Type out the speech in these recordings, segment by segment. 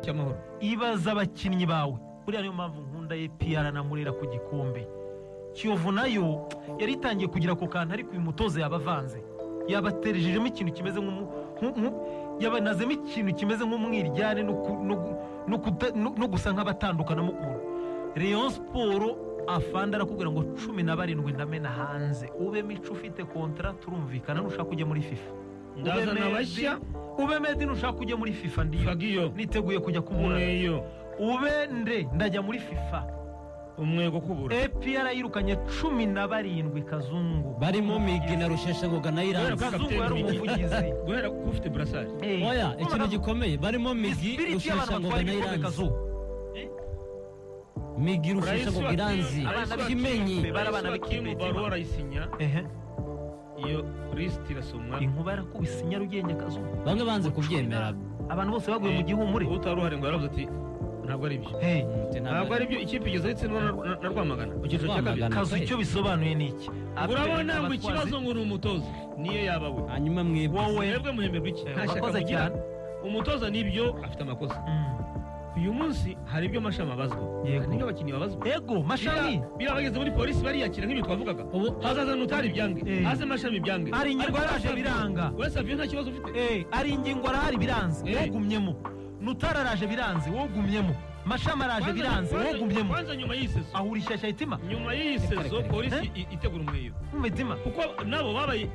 Cy'amahoro. Ibaza abakinnyi bawe. Buriya niyo mpamvu nkunda APR na Murera ku gikombe. Kiyovu nayo yari itangiye kugira ako kantu, ariko uyu mutoza yabavanze, yabaterejejemo ikintu kimeze yabanazemo ikintu kimeze nk'umwiryane no gusa nk'abatandukana ukuntu. Rayon Sport, afande arakubwira ngo 17 ndamena hanze. Ube Mico ufite contrat, turumvikana, nushaka ujya muri FIFA. Ube Ndazana Medi- abashya. Ube Medi, nushaka ujya muri FIFA, ndiyo Fagiyo. niteguye kujya kuburana. Umweyo. Ube nde, ndajya muri FIFA. Umwego kubura. APR yirukanye 17, Kazungu. Barimo Migi na Rusheshangoga na Guhera Iranzi. kuri Kazungu yari Kapiteni Migi. umuvugizi. Guhera ku ufite brassard. Oya, ikintu gikomeye, barimo Migi, Spirit y'abantu Rusheshangoga batwara na ibikombe, Iranzi. Kazu. Migi, Rusheshangoga, Iranzi, Abana Kimenyi. b'ikipe, bari abana Kimu b'ikipe. baruwa arayisinya. Ehe. Iyo lisiti irasomwa. Inkuba yarakubise i Nyarugenge, Kazungu. Bamwe banze kubyemera. Abantu bose baguye mu gihumure. Utari uhari ngo yaravuze ati ntabwo ari byo. Hey. Ntabwo ari byo, ikipe igeze aho itsindwa na Rwamagana mu cyiciro cya kabiri. Rwamagana. Kazu, icyo bisobanuye ni iki? Urabona ngo ikibazo ngo ni umutoza, niyo yaba we. Hanyuma mwebwe? Wowe. Mwebwe muhemberwa iki? Nta shyaka Urakoze mugira. cyane. Umutoza nibyo afite amakosa. Uyu munsi hari ibyo Mashami abazwa. Yego. Hari n'ibyo abakinnyi babazwa. Ego Mashami. Biriya bageze muri polisi bariyakira nk'ibyo twavugaga. Ubu hazaza nutari byange. Haze Mashami byange. Hari ingingo Ariko yaraje biranga. We Savio nta kibazo ufite. Ari ingingo arahari biranze. Wogumyemo. Nutararaje biranze, wogumyemo. Mashami araje biranze, wogumyemo. Kwanza nyuma y'iyi saison. Ahura ishyashya itima. Nyuma y'iyi saison Reka, reka. polisi itegura umweyo. Mitima. Kuko nabo babaye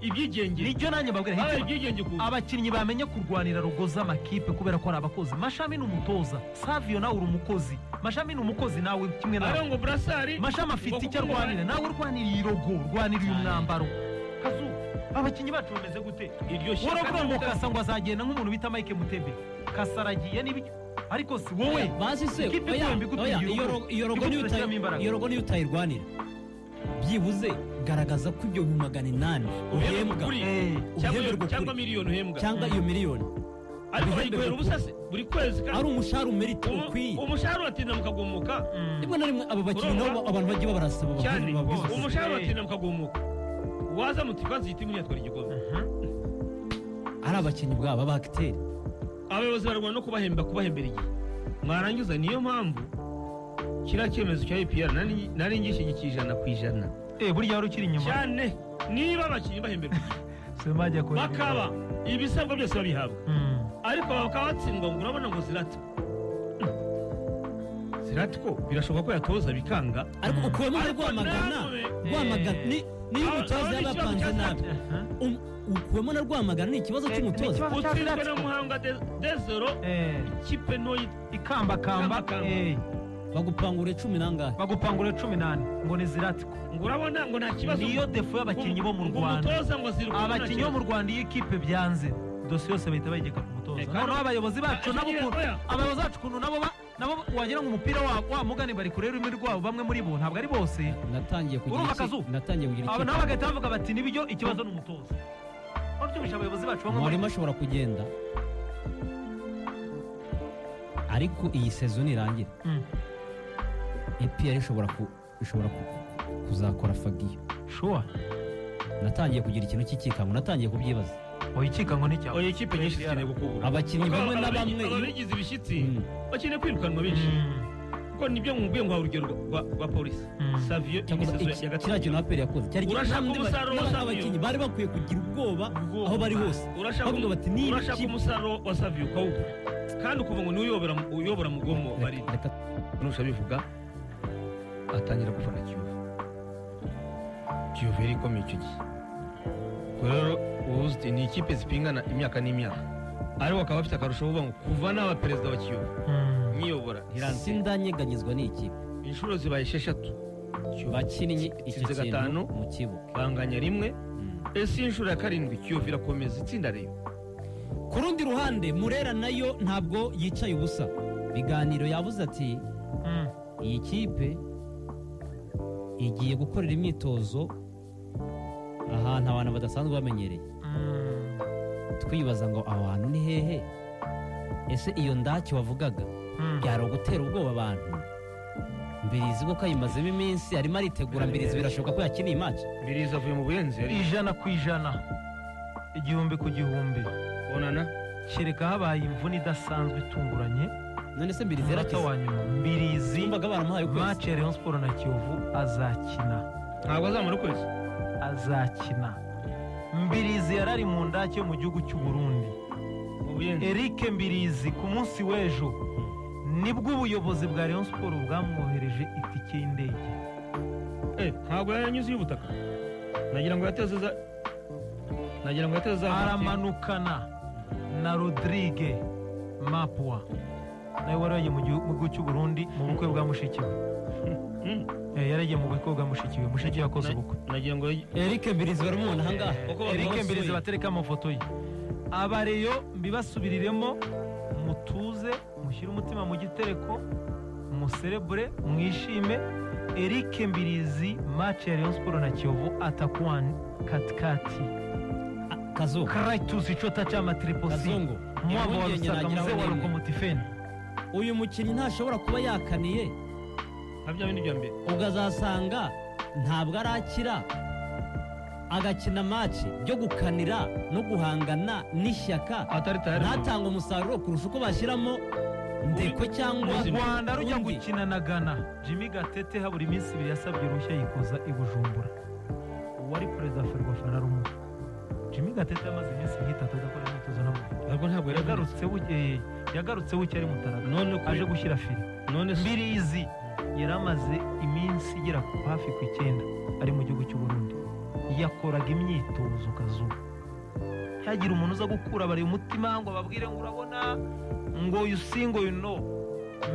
ibyigenge. Nibyo nanjye mbabwira. Babaye Hitima. ibyigenge ku Abakinnyi bamenye kurwanira logo z'amakipe kubera ko ari abakozi. Mashami ni umutoza, Savio nawe uri umukozi. Mashami ni umukozi nawe kimwe ariyo nawe. Ngo brassard. Mashami afite ngo icyo kuko arwanira, nawe urwanira iyi logo, urwanira uyu mwambaro. Kazu, abakinnyi bacu bameze gute? Iryo shyaka Uravuga ngo Kasa ngo azagenda, nk'umuntu bita Mike Mutebe. Kasa aragiye n'ibyo, ariko si wowe. Bazi se? Ikipe Oya, igomba igutera oya, urugo. iyo logo Igutera niyo ishyiramo imbaraga. Iyo logo niyo utayirwanira, byibuze garagaza ko ibyo 800,000 uhembwa uhembwa ukuri. Uhemberwa ukuri. Cyangwa miliyoni uhembwa. Cyangwa iyo miliyoni. Ariko uhemberwa bayiguhera ukuri. ubusa se buri kwezi kandi Ari umushahara umerita, ukwiye. Umushahara uratinda mukagumuka. Rimwe na rimwe abo bakinnyi Urumva? nabo abantu bagiye babarasaba Cyane. babwiza ukuri. Umushahara uratinda mukagumuka, waza muti kwanza iyi timu ntiyatwara igikombe. Ari abakinnyi ubwabo, aba acteurs. Abayobozi bararwana no kubahemba, kubahembera igihe mwarangiza. Niyo mpamvu kiriya cyemezo cya APR nari ngishyigikiye 100%. Burya wari ukiri inyuma. Cyane, niba abakinnyi bahemberwa igihe, Sema ajya kureba. bakaba ibisabwa byose babihabwa, ariko bakaba batsindwa ngo urabona ngo Zirata, Ziratiko birashoboka ko yatoza bikanga. Ariko ukuyemo nka Ariko Rwamagana. Rwamagana niyo umutoza aho ni yaba ikibazo apanze cya nabi. Ukuyemo na Rwamagana, ni ikibazo cy'umutoza. Ikibazo cya Utsinzwe na Zlatko. Muhanga 2-0, ikipe ntoya. Ikambakamba. Ikambakamba. Bagupangura cumi n'angahe? Bagupangura 14 ngo ni Ziratiko. Ngo urabona ngo nta kibazo. Niyo défaut y'abakinnyi bo mu Ngo Rwanda. umutoza ngo aziruka. Abakinnyi bo mu Rwanda, iyo ikipe byanze, dosiye yose bahita bayigeka ku mutoza. Kandi- Noneho abayobozi bacu Ah, nabo icyo gihe, ukuntu oya. abayobozi bacu ukuntu nabo wagira ngo umupira wa mugani bari kureba ururimi rwabo, bamwe muri bo, ntabwo ari bose. Natangiye kugira Urumva, Kazu? Natangiye kugira Aba iki nabo bagahita bavuga bati nibyo, ikibazo ni umutoza. Wabyumvishe, abayobozi bacu bamwe muri Mwarimu ashobora kugenda, ariko iyi saison nirangira, APR ishobora kuzakora Fagiyo. Sure. Natangiye kugira ikintu cy'ikikango, natangiye kubyibaza. Oya, ikikango nticyawe. Oya, ikipe nyinshi zikeneye gukubura. Abakinnyi Kuko bamwe na bamwe ababigize ibishyitsi bakeneye kwirukanwa benshi, kuko nibyo nkubwiye ngo urugero rwa polisi, Savio, Cyangwa iyi se saison ya gatatu. Kiriya kintu APR yakoze cyari Urashaka umusaruro wa Savio. abakinnyi bari bakwiye kugira ubwoba Ubwoba. aho bari hose, bavuga bati niba Urashaka ikipe umusaruro wa Savio ukawubura, kandi ukuvuga ngo niwe uyobora Mugomo bari Reka. Nusha bivuga atangira gufana Kiyovu. Kiyovu yari ikomeye icyo gihe. Ubwo rero ubu uzi ni ikipe zipingana imyaka n'imyaka, ariko akaba afite akarusho kuvuga ngo kuva naba perezida wa Kiyovu nyiyobora ntiranse. Sindanyeganyezwa n'ikipe. Inshuro zibaye esheshatu Kiyovu Bakinnyi, icyo itsinze kintu gatanu, mu kibuga. banganya rimwe. Ese inshuro ya karindwi Kiyovu irakomeza itsinda Rayon? Ku rundi ruhande, Murera nayo ntabwo yicaye ubusa. Biganiro yabuze ati iyi kipe igiye gukorera imyitozo ahantu abantu badasanzwe bamenyereye. Twibaza ngo aho hantu ni hehe? Ese iyo ndaki wavugaga byari ugutera ubwoba abantu? Mbirizi ko kayimazemo iminsi, arimo aritegura. Mbirizi birashoboka ko yakiniye i match. Mbirizi avuye mu Buyenzi yari 100%, 1000 ku 1000. Onana. Kereka habaye imvune idasanzwe itunguranye. None se Mbirizi Umunota yarakize? wa nyuma Mbirizi, Numvaga baramuhaye ukwezi. match ya Rayon Sport na Kiyovu azakina. Ntabwo azamara ukwezi. Azakina. Mbirizi yarari mu ndake yo mu gihugu cy'u Burundi. Mu Buyenzi. Eric Mbirizi ku munsi w'ejo nibwo ubuyobozi bwa Rayon Sport bwamwohereje itike y'indege. Ntabwo yanyuze y'ubutaka, nagira ngo yateze za, nagira ngo yateze za. Aramanukana na Rodrigue Mapua, nawe wari wagiye mu gihugu cy'u Burundi mu bukwe bwa mushiki we. Yari yagiye mu bukwe bwa mushiki we, mushiki we yakoze ubukwe. Nagira ngo Eric Mbirizi baramubona ahangaha. Kuko Eric bamusuye. Mbirizi batereka amafoto ye. Abareyo mbibasubiriremo, mutuze, mushyire umutima mu gitereko, muserebure, mwishime. Eric Mbirizi, match ya Rayon Sport na Kiyovu atakuwa katikati. Kazu. Kratos ichota chama triple C. Kazungu. Mwamba wa Impungenge Lusaka, nagiraho mzee wa ni imwe. Lokomotifeni. Uyu mukinnyi ntashobora kuba yakaniye, Nka bya bindi bya mbere. Ubwo azasanga ntabwo arakira, agakina match byo gukanira no guhangana n'ishyaka, Atari tayari. ntatanga umusaruro kurusha uko bashyiramo Ndekwe cyangwa U Rwanda rujya undi. gukina na Ghana, Jimmy Gatete habura iminsi 2 yasabye uruhushya yikoza i Bujumbura. Uwari perezida wa Ferwafa ararumuha. Jimmy Gatete yamaze iminsi nk'itatu adakora imyitozo n'amaguru. Ariko ntabwo yari Yagarutse buke ari Mutaraga, None aje gushyira file. None se Mbirizi yari amaze iminsi igera hafi ku 9 ari mu gihugu cy'u Burundi, yakoraga imyitozo. Kazuba, ntihagire umuntu uza gukura bari umutima ngo ababwire ngo urabona ngo you see, ngo you know.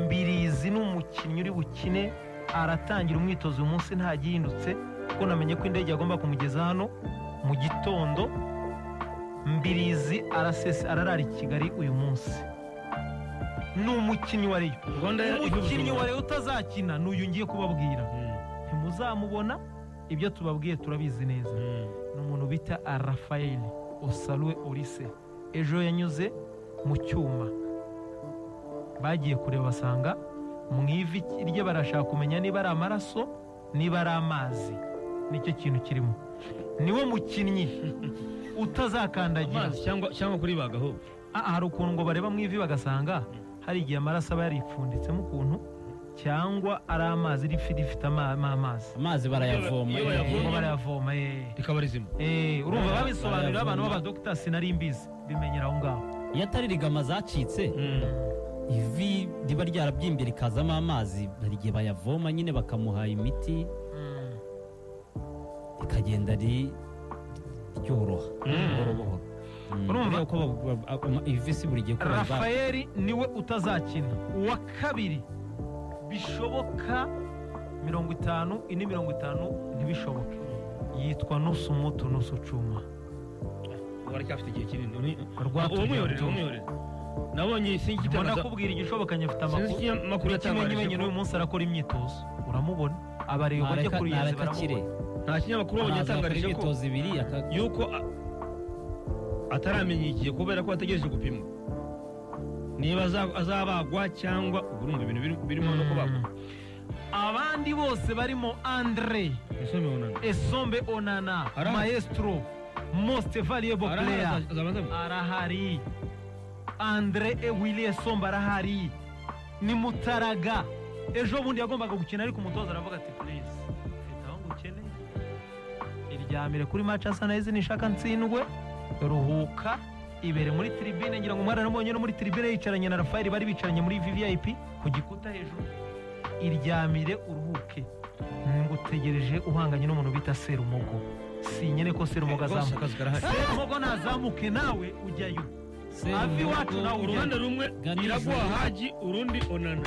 Mbirizi ni umukinnyi uri bukine, aratangira umwitozo uyu munsi ntagihindutse, kuko namenye ko indege yagomba kumugeza hano mu gitondo. Mbirizi arasese, ararara i Kigali uyu munsi. Ni umukinnyi wa Rayon. Rwanda Umukinnyi wa Rayon utazakina ni uyu ngiye kubabwira, ntimuzamubona. Ibyo tubabwiye turabizi neza. Ni umuntu bita Rafael Osaluwe Olise. Ejo yanyuze mu cyuma, bagiye kureba basanga mu ivi rye barashaka kumenya niba ari amaraso, niba ari amazi, nicyo kintu kirimo. Niwe mukinnyi utazakandagira. Amazi cyangwa kuribaga ahubwo. Hari ukuntu ngo bareba mu ivi bagasanga hari igihe amaraso aba yaripfunditsemo ukuntu, cyangwa ari amazi, rifi rifite amazi. Amazi barayavoma. Iyo bayavomye- Ngo barayavoma. Rikaba rizima. Urumva babisobanurira abantu Barayavoma. b'abadogita, sinari mbizi, bimenyera aho ngaho. Iyo atari ligament zacitse, ivi riba ryarabyimbye rikazamo amazi, hari igihe bayavoma nyine bakamuha imiti, rikagenda ryoroha buhoro buhoro. Urumva? Kubera ko ivi si buri gihe ko baribaga. Rafael niwe utazakina. Uwa kabiri bishoboka 50, indi 50 ntibishoboke, yitwa nusu mutu nusu cuma. Ubu aracyafite igihe kinini. Rwatubyaye. Umwiyorere, umwiyorere, nabonye sinzi Mbona igitangaza. kubwira igishoboka, nyafite Sinzi amakuru. ikinyamakuru yatangaje Ikimenyimenyi ko n'uyu munsi arakora imyitozo, uramubona, abareba bajya Nareka kuri Ruyenzi nareka akire. baramubona. Nta kinyamakuru wabonye Araza agakora yatangarije ko imyitozo ibiri yuko ataramenya igihe kubera ko ategereje gupimwa niba azabagwa cyangwa ubwo urumva ibintu birimo no kubagwa. Abandi bose barimo Andre Esombe Onana. Esombe Onana. Arahari. Maestro, most valuable Arahari, player. Azabanzamo. Arahari. Andre Willy Esombe arahari, ni Mutaraga. Ejo bundi yagombaga gukina, ariko umutoza aravuga ati: "Please, mfite aho ngukeneye, iryamire kuri match asa neza, nishaka ntsindwe, ruhuka, ibere muri tribune." Ngira ngo mwaranamubonye no muri tribune yicaranye na Rafael, bari bicaranye muri VVIP ku gikuta hejuru. "Iryamire uruhuke, ngutegereje uhanganye n'umuntu bita Serumogo. Sinyene ko Serumogo Rwose azamuka." akazi karahari. Serumogo nazamuke nawe ujyayo, ava iwacu nawe Uruhande ujyayo. rumwe Ganijuru. Iraguha Haji, urundi Onana.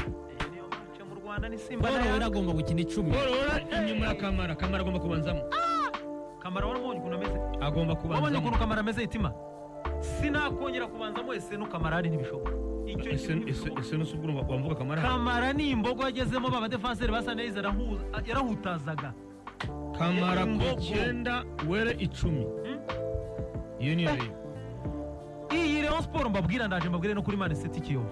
Niyo match mu Rwanda ni Simba Paul na Wera Yanga. agomba gukina 10. Paul Wera inyuma ya Kamara, Kamara agomba kubanzamo. Kamara waramubonye ukuntu ameze? Agomba Wabonye kubanzamo. ukuntu Kamara ameze? Itima sinakongera kubanzamo Esenu. Kamara ari ntibishoboka icyo Ese kintu, ese ntibishoboka. ese nusubwo wamvuga Kamara. Kamara ni imbogo yagezemo, ba badefanseri basa neza, yarahutazaga. Kamara ku Imbogo. 9, Were 10. Iyo niyo rero. Iyi Rayon Sport mbabwira, ndaje mbabwire no kuri Man City, Kiyovu.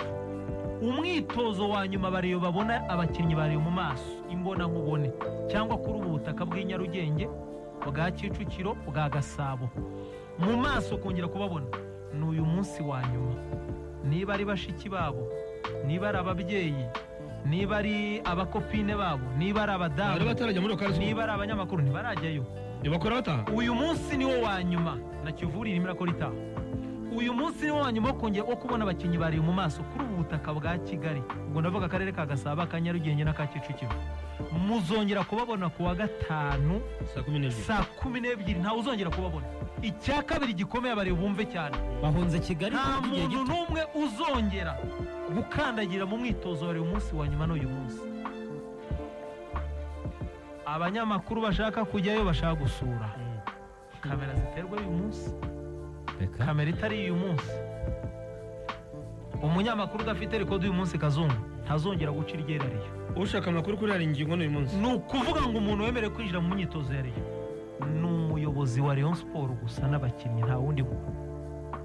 Umwitozo wa nyuma bariyo babona abakinnyi bariyo mu maso imbona nkubone, cyangwa kuri ubu butaka bw'i Nyarugenge, bwa Kicukiro, bwa Gasabo, mu maso kongera kubabona. Ni uyu munsi wa nyuma. Niba ari bashiki babo, niba ari ababyeyi, niba ari abakopine babo, niba ari Bari abadamu, batarajya muri lokari. niba ari abanyamakuru, ntibarajyayo. Ntibakora bataha. Uyu munsi niwo wa nyuma na Kiyovu irimo irakora itaha. Uyu munsi niwo wa nyuma wo kongera wo kubona abakinnyi bari mu maso kuri ubu butaka bwa Kigali. Ubwo ndavuga akarere ka Gasabo, aka Nyarugenge n'aka Kicukiro. Muzongera kubabona ku wa gatanu saa 12. Saa 12 ntawe uzongera kubabona. Icya kabiri gikomeye, abareba bumve cyane, Bahunze Kigali nta igihe muntu gito. n'umwe uzongera gukandagira mu mwitozo wari umunsi wa nyuma n'uyu munsi. Abanyamakuru bashaka kujyayo, bashaka gusura, kamera ziterwa uyu munsi. Reka. Kamera itari uyu munsi, umunyamakuru udafite record uyu munsi, Kazungu, ntazongera guca iryera Rayon. Ushaka amakuru kuri hari ingingo n'uyu munsi. Ni ukuvuga ngo umuntu wemerewe kwinjira mu myitozo ya Rayon ni umuyobozi wa Rayon Sport gusa n'abakinnyi, nta wundi muntu.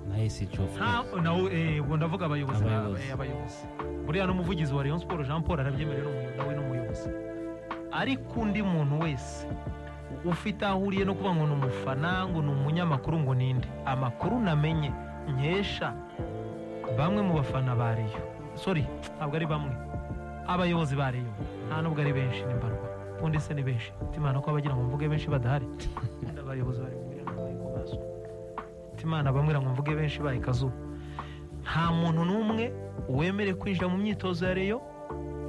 Na esi Jofu. Nta nawe, ubwo ndavuga abayobozi Abayobozi. Abayobozi. Buriya n'umuvugizi wa Rayon Sport Jean Paul arabyemerewe, nawe ni umuyobozi. Ariko undi muntu wese ufite aho ahuriye no kuvuga ngo ni umufana, ngo ni umunyamakuru, ngo ninde, amakuru namenye nkesha bamwe mu bafana ba Rayon, sorry, ntabwo ari bamwe, abayobozi ba Rayon, nta nubwo ari benshi, ni mbarwa. Ubundi se ni benshi? Timana ko abagira ngo mvuge benshi badahari. Ubundi abayobozi ba Rayon buriya ntabwo bazwi. Timana bamwe ngo mvuge benshi baye kazuba. Nta muntu n'umwe wemerewe kwinjira mu myitozo ya Rayon,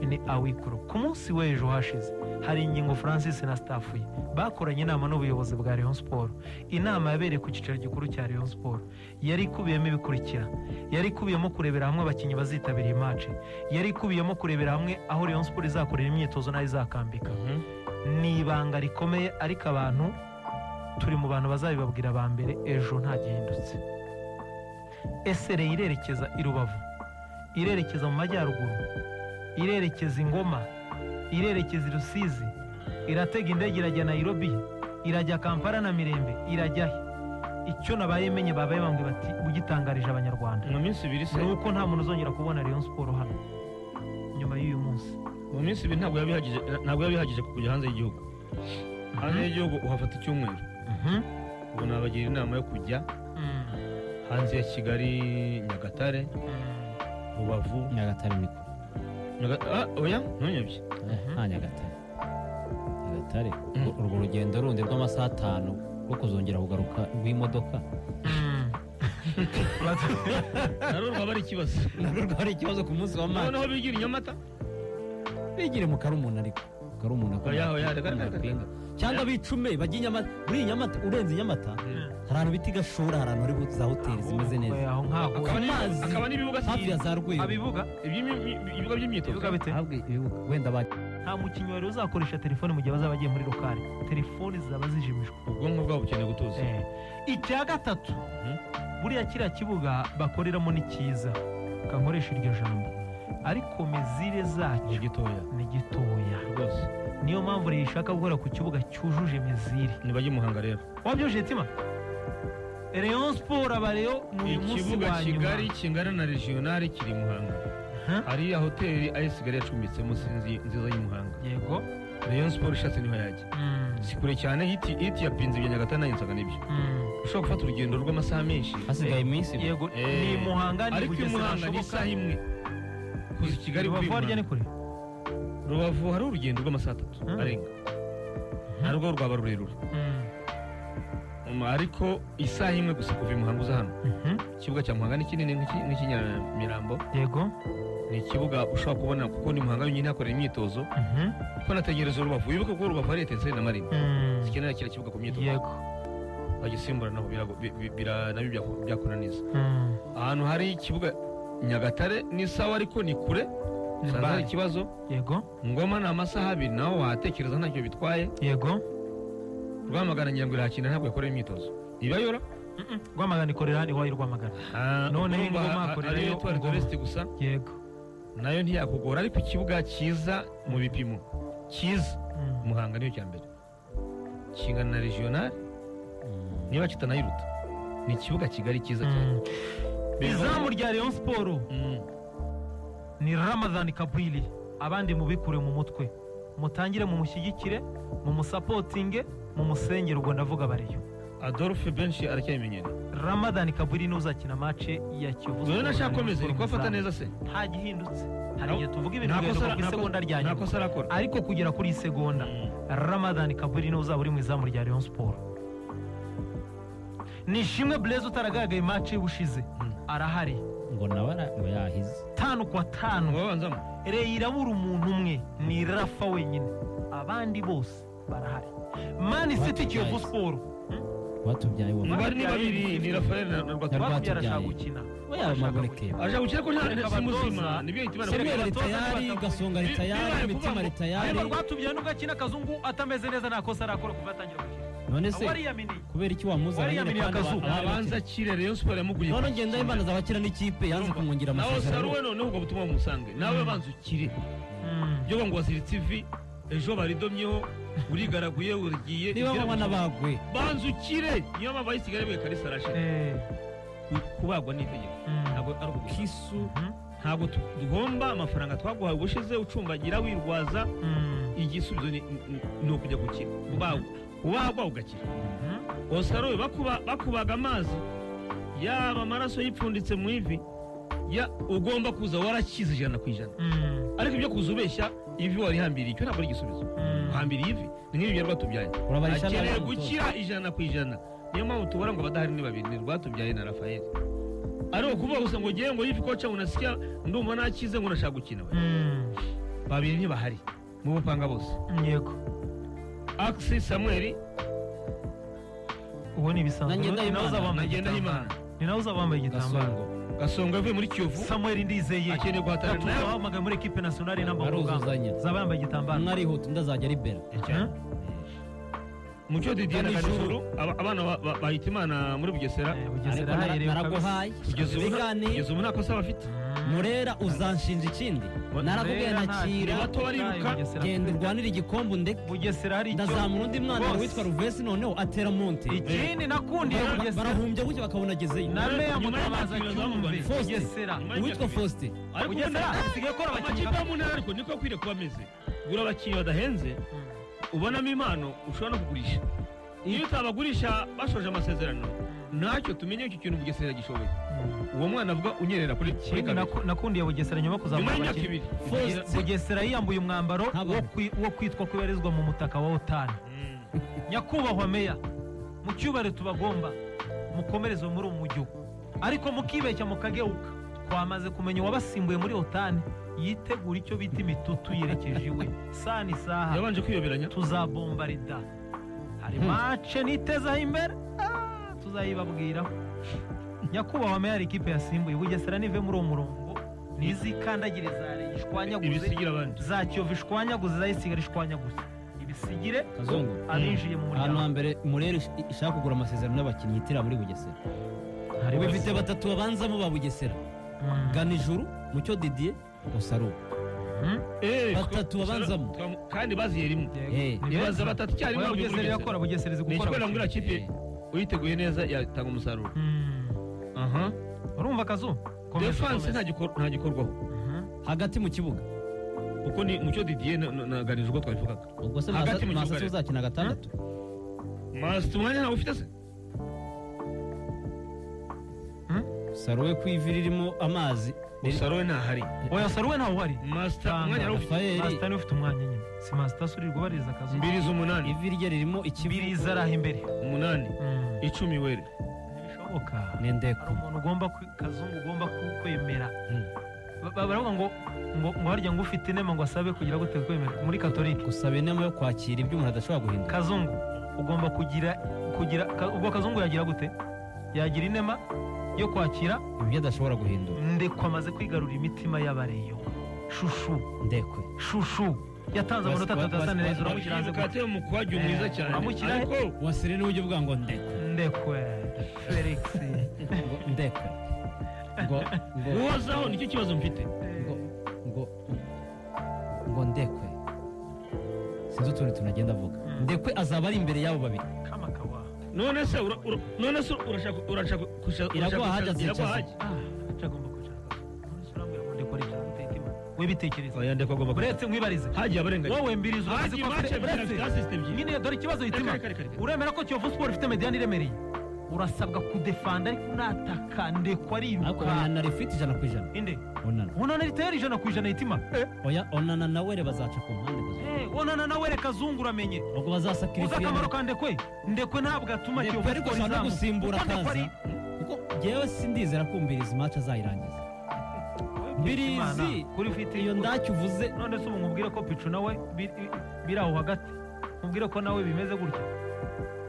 ni awikuru. Ku munsi w'ejo hashize hari ingingo Francis na staff ye bakoranye inama n'ubuyobozi bwa Rayon Sport. Inama yabereye ku cyicaro gikuru cya Rayon Sport yari ikubiyemo ibikurikira: yari ikubiyemo kurebera hamwe abakinnyi bazitabira iyi match, yari ikubiyemo kurebera hamwe aho Rayon Sport izakorera imyitozo n'aho izakambika. Ni ibanga rikomeye, ariko abantu turi mu bantu bazabibabwira ba mbere ejo nta gihindutse. Ese Rayon irerekeza i Rubavu, irerekeza mu majyaruguru, irerekeza i Ngoma, irerekeza i Rusizi, iratega indege irajya Nairobi, irajya Kampala na Mirembe, irajya he? Icyo nabaye menye, babaye bambwiye bati ugitangarije Abanyarwanda, Mu minsi 2 se? ni uko nta muntu uzongera kubona Rayon Sport hano nyuma y'uyu munsi. Mu minsi 2 ntabwo yabihagije, ntabwo yabihagije kujya hanze y'igihugu. Hanze y'igihugu uhafata icyumweru. Ubu nabagira inama yo kujya hanze ya Kigali: Nyagatare, Rubavu. Nyagatare ni kure. Oya, ntunyobye. Nta Nyagatare, Nyagatare urwo rugendo rundi rw'amasaha 5 rwo kuzongera kugaruka rw'imodoka. Narwo rwaba ari ikibazo. Narwo rwari ikibazo ku munsi wa match. Noneho bigira i Nyamata. Bigire mu Karumuna, ariko mu Karumuna ko Oya, oya, reka, reka, reka. napinga. Cyangwa bicume bajye i Nyamata. Buriya i Nyamata, urenze i Nyamata, hari ahantu bita i Gashora, hari ahantu hari za hoteli zimeze neza. Aho nkaho. Akaba Amazi. Akaba n'ibibuga Hafi ya za Rweru. Abibuga. Ibibuga by'imyitozo. Ibibuga bite? Ahabwe ibibuga wenda ba Nta mukinnyi wari uzakoresha telefone mu gihe bazaba bagiye muri local, telefone zizaba zijimijwe. Ubwonko bwabo bukeneye gutuza. Icya gatatu, buriya kiriya kibuga bakoreramo ni cyiza, kankoresha iryo jambo, ariko mesure Ni zacyo gitoya. Ni gitoya. Rwose. Niyo mpamvu rero ishaka gukora ku kibuga cyujuje mesure. Ntibajye i Muhanga rero. Wabyujuje tima Rayon Sport, abareyo, ni uyu munsi Ikibuga wa nyuma. Kigali kingana na regional kiri i Muhanga. Hariya hoteli AS Kigali yacumbitsemo, sinzi, nziza y'i Muhanga. Rayon Sport ishatse niho yajya, si kure cyane. Hiti yapinze ibya Nyagatare, nanjye nsaga nibyo. Ushobora gufata urugendo rw'amasaha menshi. Hasigaye iminsi 2. Yego, ni Muhanga, ni Ariko i Bugesera Muhanga ni hashoboka. isaha imwe kuza i Kigali Rubavu kuri harya ni Muhanga. kure. Rubavu hari urugendo rw'amasaha 3 arenga, narwo rwaba rurerure. Ariko isaha imwe gusa kuva i Muhanga uza hano. Ikibuga cya Muhanga ni kinini nk'icy'inyamirambo. Ni ikibuga ushobora kubona kuko ni Muhanga yonyine hakorera imyitozo, kuko nategereza Rubavu. Wibuke ko Rubavu hari Etincelles na Marine zikenera kiriya kibuga ku myitozo. Bagisimbura naho nabyo byakunaniza. Ahantu hari ikibuga Nyagatare ni sawa, ariko ni kure. Ni Usanze hari mbali. ikibazo. Ngoma ni amasaha 2, naho watekereza ntacyo bitwaye. Rwamagana ngira ngo irakina, ntabwo yakorera imyitozo ibayora. Rwamagana ikorera hano iwayo Rwamagana. Noneho Urumva Ngoma hakorerayo ari Etoile Ngoma. de l'Est gusa. Nayo ntiyakugora, ariko ikibuga cyiza mu bipimo cyiza, Muhanga niyo cya mbere, kingana na regional niba kitanayiruta. Ni ikibuga kigari cyiza cyane. Izamu rya Rayon Sport ni Ramadhan Kabwili. Abandi mubikure mu mutwe, mutangire mumushyigikire, mumusapotinge, mumusengere. Ubwo ndavuga bariyo. Adolphe benshi aracyabimenyereye. Ramadan Kaburi niwe uzakina match ya Kiyovu None Sport. nashaka komeza iri kubafata neza se Nta gihindutse. Hari igihe tuvuga ibintu Nta bigahinduka kosa- ku isegonda rya nta nyuma. kosa arakora. Ariko kugera kuri iyi segonda Ramadan Kaburi niwe uzaba uri mu izamu rya Rayon Sport. Nishimwe Blaise utaragaragaye match y'ubushize arahari. Ngo nawe ngo yahize. 5 kwa 5. Ngo babanzamo. Reyo irabura umuntu umwe ni Rafa wenyine, abandi bose barahari. Man City Kiyovu Sport. Rwatubyaye wa Ngo bari ni babiri ni Rafael na Rwatubyaye. Rwatubyaye arashaka Rwatubyaye. gukina. We yamaboneke. Aje gukina ko nta Reka si muzima abatoza. nibyo yita ibara. Sereka Samuel abatoza tayari, ntibatavuga. Gasonga ari tayari, Bibaye Mitima kuvuga ari ngo- tayari. Ariko Rwatubyaye nubwo akina Kazungu atameze neza nta kosa arakora kuva atangira gukina. None se Wariyaminiye. kubera iki wamuzana nyine Wariyaminiye kandi Akazuba. abari Abanza bakina? akire Rayon Sport yamuguye. None ngenda Imana azabakira n'ikipe yanze kumwongera Nawe amasezerano. Saruwe noneho ubwo butumwa bumusange. Nawe banza ukire. Byo ngo waziritse ivi ejo baridomyeho urigaraguye urigiye. Niba banywa n'abagwe. Banza ukire. Niyo mpamvu ayisigara bwe Kalisa arashira. Kubagwa ni itegeko. Ntabwo ari ukugusa. Kisu Ntabwo tugomba amafaranga twaguhaye ubushize ucumbagira wirwaza. Igisubizo ni ukujya gukira. Kubagwa. Kubagwa ugakira. Osarowe bakubaga amazi yaba amaraso yipfunditse mu ivi ya ugomba kuza warakize 100%. Ariko ibyo kuza ubeshya ivi warihambiriye icyo ntabwo ari igisubizo. Guhambira ivi ni nk'ibi bya Rwatubyaye. Urabarisha nabi Akeneye umutoza. gukira 100%. Niyo mpamvu tubona ngo abadahari ni babiri ni Rwatubyaye na Rafael. Ariko kuvuga gusa ngo ngewe ngo yivi koca ngo unasikia ndumva nakize ngo nashaka gukina we. Babiri ntibahari mu bupanga bose. Yego. Axi Samuel Uwo ni ibisanzwe. Na Ngendahimana. Ni nawe uzaba wambaye na Ngendahimana. igitambaro. Ni nawe uzaba wambaye igitambaro. Gasongo. Gasongo yavuye muri Kiyovu. Samuel Ndizeye. Akeneye guhatana Gatuza nawe. wahamagaye muri equipe nationale namba mu rugamba. Baruzuzanya. Zaba yambaye igitambaro. Umwe arihuta undi azajya aribera. Mucyo Didier na Ganijuru. Ganijuru abana bahita Imana muri Bugesera. Bugesera Ariko haherewe kabisa. naraguhaye. Kugeza ubu Bigani kugeza ubu nta kosa bafite. Murera uzanshinja ikindi. Narakubwiye Murera nta nakira. Ni bato bariruka. Bugesera. Genda urwanire igikombe undeke. Bugesera hari icyo. Ndazamura undi mwana Bose. witwa Ruvesi noneho atera monte. Ikindi nakundiye Bugesera. Barahumbya gutya bakabona agezeyo. Na Meya Nyuma Mutabazi y'imyaka ibiri Cyumve. Faustin. Bugesera. Nyuma y'imyaka Uwitwa ibiri. Faustin. Ariko Bugesera ubundi isigaye ikora abakinnyi. amakipe yo mu ntara ariko niko akwiriye kuba ameze. Gura abakinnyi badahenze ubonamo impano ushobora no kugurisha. Iyo utabagurisha bashoje amasezerano ntacyo tumenye icyo kintu Bugesera gishoboye. Uwo mwana avuga unyerera kuri kuri Ikindi kabiri. nakundiye Bugesera nyuma yo Nyuma kuzamura y'imyaka abakinnyi. ibiri. Faustin. Bugesera yiyambuye umwambaro Ntabwo. wo kwitwa ko ibarizwa mu mutaka wa OTAN. Nyakubahwa meya, mu cyubahiro tubagomba mukomereze muri uwo mujyo, ariko mukibeshya mukageuka. Twamaze kumenya uwabasimbuye muri OTAN yitegura icyo bita imitutu yerekeje iwe sani isaha Yabanje kwiyoberanya. tuzabombarida. Hari mace nitezaho imbere tuzayibabwiraho. Nyakubahwa meya, hari ikipe yasimbuye Bugesera nive muri uwo murongo nizikandagire za Rayon ishwanyaguze Ibisigira abandi. za Kiyovu ishwanyaguze za Isigara ishwanyaguze ibisigire Kazungu. abinjiye mu Ahantu muryango. hambere Murera ishaka kugura amasezerano n'abakinnyi itira muri Bugesera. Hari Ubu bose. ifite batatu babanzamo ba Bugesera. Ganijuru, Mucyo Didier, Osaru. Batatu babanzamo. Kandi baziye rimwe. Yego. Ni Ibaza beza. batatu icyarimwe Oya, bavuye muri Bugesera Bugesera. irakora, Bugesera izi Ni gukora ikikorera ngo abakinnyi. iriya kipe uyiteguye neza yatanga umusaruro. Aha. Urumva Kazu? Komeza, Defense komeza. nta gikorwaho. Hagati mu kibuga. Kuko ni Mucyo Didier na Ganijuru uko twabivugaga. Ubwo se Hagati mu kibuga Masasi rero. uzakina gatandatu. Masita umwanya ntawe ufite se? Saruwe ku ivi ririmo amazi. Saruwe ntahari. Oya, Saruwe ntawe uhari. Masita Tanga. umwanya ntawe ufite. Rafael Masita niwe ufite umwanya nyine. Si Masita asurirwa ubariza Kazu. Mbirizi 8. ivi rye ririmo ikivu. Mbirizi araha imbere. 8. 10 were. Ntibishoboka. Ni ndeko. Hari umuntu ugomba Kazungu ugomba kwemera. Baravuga ngo ngo harya ngo ufite inema ngo asabe kugira gute kwemera muri Katolika. Gusaba inema yo kwakira ibyo umuntu adashobora guhindura. Kazungu ugomba kugira ubwo Kazungu yagira gute? Yagira inema yo kwakira Ibyo adashobora guhindura. Ndekwe amaze kwigarurira imitima y'abareyo. Shushu Ndekwe. Shushu yatanze amanota atatu asa neza uramushyira hanze Yibuka gute? ateye umukwaju mwiza cyane. Uramushyira he? Ariko Wasire niwe ujya uvuga ngo ndekwe. Ndekwe Felix Ngo ndekwe. Ngo ngo guhozaho nicyo kibazo mfite. ngo ngo ngo ndekwe. Sinzi utundi tunagenda avuga. Ndekwe azaba ari imbere y'abo babiri. Kama kawa. None se urashaka Iraguha haje Iraguha azicaza. haje. Agomba kwicara. None se urambwira ngo ndekwe aricara gute Hitima? We bitekereza. Oya ndekwe agomba kwicara. Uretse nkwibarize. Hagiye abarenganya. Wowe Mbirizi urabizi Hagiye ko match afite ebyiri uretse afite assist ebyiri. nyine dore ikibazo Hitima. Reka, reka, reka. Uremera ko Kiyovu Sport ifite mediyani iremereye. Urasabwa kudefanda ariko unataka. Ndekwe Ariko ariruka. Onana ari fit 100%. Inde? Onana. Onana ari tayari 100%, itima. Oya, Onana nawe reba bazaca ku mpande gusa. Onana nawe reka zungu, uramenye. Ubwo Uzi bazasakirifiya. akamaro ka Ndekwe? Ndekwe ntabwo atuma Ndekwe Kiyovu ariko Sport ashobora no izamuka. gusimbura Kuko Ndekwe akaza, kuko njyewe sindizera ko Mbirizi match azayirangiza. Mbirizi, Imana, kuri ufite iyo ndacyo uvuze. None se ubu nkubwire ko Picu nawe biri aho hagati? Nkubwire ko nawe bimeze gutya?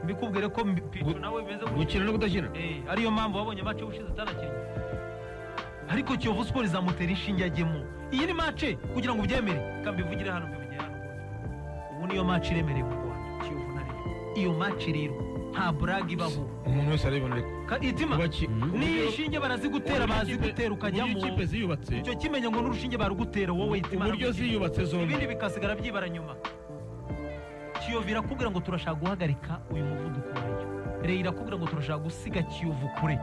Mbikubwire ko Picu nawe bimeze gutya? Gukina no kudakina. Ariyo mpamvu wabonye match y'ubushize atanakinnye, ariko Kiyovu Sport izamutera inshinge ajyemo. Iyi ni match kugira ngo ubyemere, reka mbivugire hano, mbivugire hano rwose. Ubu niyo match iremereye mu Rwanda, Kiyovu na Rayon. Iyo match rero nta burage ibaho. Umuntu wese arabibona ariko. Itima, niyo inshinge barazigutera, bazigutera ukajyamo. Uburyo ikipe ziyubatse. Icyo kimenya ngo n'urushinge barugutera wowe, itima. Uburyo ziyubatse zombi. Ibindi bikasigara byibara nyuma. Kiyovu irakubwira ngo turashaka guhagarika uyu muvuduko wayo. Rayon irakubwira ngo turashaka gusiga Kiyovu kure.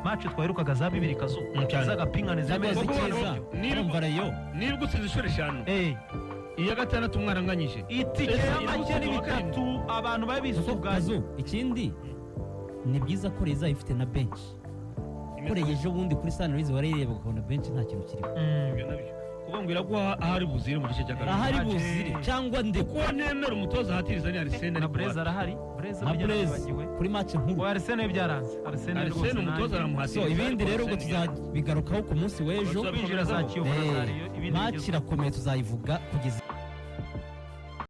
Match twaherukaga za bibiri kazo Cyane. z'agapingane Cyangwa zemeze. icyiza, urumva Rayon Niba ugutsinze inshuro eshanu, iya gatandatu mwaranganyije, Itike Ese ya make ni iragusiga bitatu, abantu Kuko babisuganye. Kazu, ikindi ni byiza ko Rayon izaba ifite na bench koreye. Ejo bundi kuri Sunrise warayireba ukabona bench nta kintu kirimo. Ibyo nabyo kuvuga ngo iraguha ahari buzire mu gice cya kabiri. Ahari Match. buzire cyangwa ndekwe. Kuko nemera umutoza ahatiriza ni Arsene, Na ariko Breza arahari, Breza Na burya Blaise naribagiwe. kuri match nkuru. Oya, Arsene byaranze, Arsene rwose. Arsene umutoza Nanjye. aramuhatiriza. So ibindi Ariko rero ubwo Arsene tuzabigarukaho ku munsi w'ejo. Kwinjira za Kiyovu na za Rayon, ibindi Match bigezweho. irakomeye, tuzayivuga kugeza